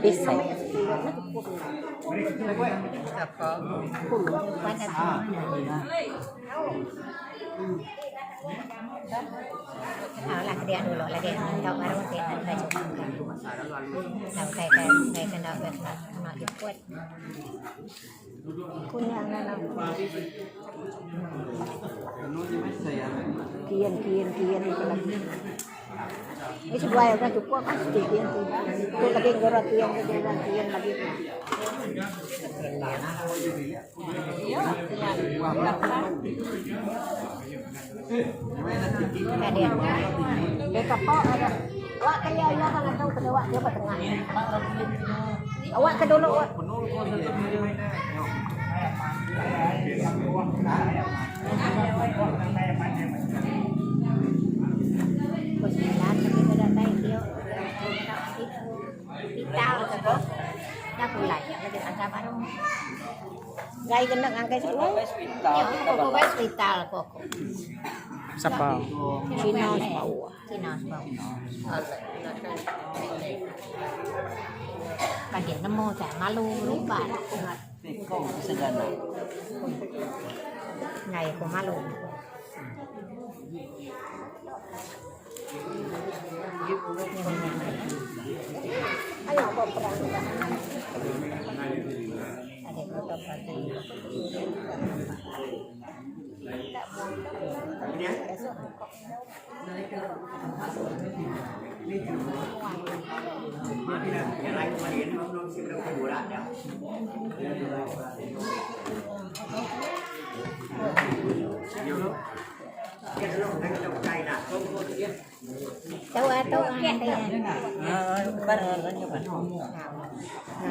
Bisai. Kian kian kian lagi. Ni seduai udah cukup pasti kian tu. Tu lagi ngera kian tu ngera kian lagi. Dia kapak ada. Awak kaya iya kan atau ke awak dia tengah. Awak ke dulu awak. Gai kena ngangkai seduai. Sapa? Cina sebau. Tau ah tau ah.